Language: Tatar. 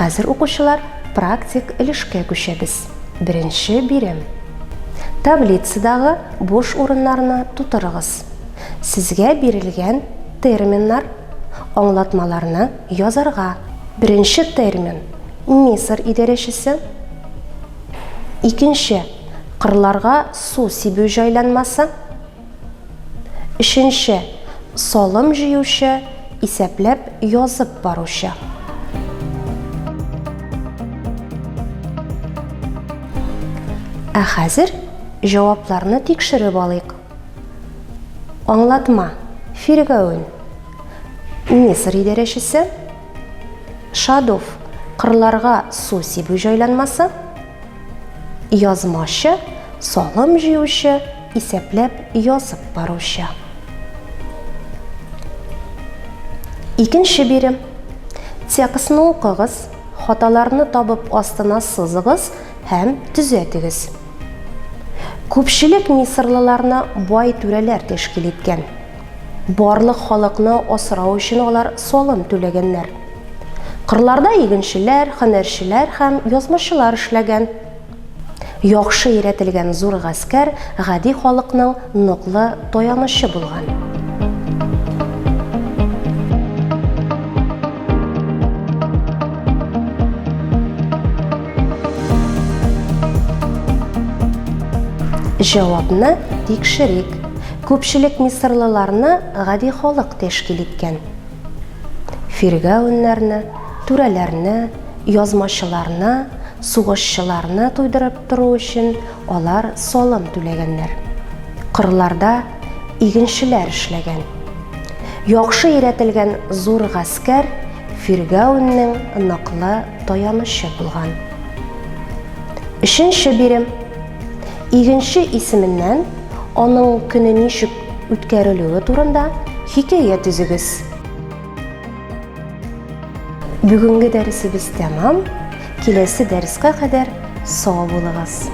хәзер, укучылар, практик өлешкә күчәбез. Беренче бирем. Таблицадагы буш урыннарны тутырыгыз. Сезгә бирелгән терминнар, аңлатмаларны язарга. Беренче термин, Мисыр идарәчесе. Икенче, кырларга су сибү җайланмасы. Өченче, салым җыючы, исәпләп язып баручы. Ә хәзер җавапларны тикшереп алыйк. Аңлатма. Фиргәүн. Мисыр идарәчесе. Шадов. Кырларга су сибү җайланмасы. Язмачы, салым җыючы, исәпләп язып баручы. Икенче бирем. Текстны укыгыз, хаталарны табып астына сызыгыз һәм төзәтегез. Күпчелек мисырлыларны бай түрәләр тәшкил иткән. Барлык халыкны асрау өчен алар салым түләгәннәр. Кырларда игенчеләр, һөнәрчеләр һәм язмачылар эшләгән. Яхшы өйрәтелгән зур гаскәр гади халыкның ныклы таянычы булган. Җавапны тикшерик. Күпчелек мисырлыларны гади халык тәшкил иткән. Фиргәвеннәрне, түрәләрне, язмачыларны, сугышчыларны туйдырып тору өчен алар салым түләгәннәр. Кырларда игенчеләр эшләгән. Яхшы өйрәтелгән зур гаскәр Фиргәүннең ныклы таянычы булган. Өченче бирем. Игенче исеменнән аның көне ничек үткәрелүе турында хикәя төзегез. Бүгенге дәресебез тәмам. Киләсе дәрескә кадәр сау булыгыз.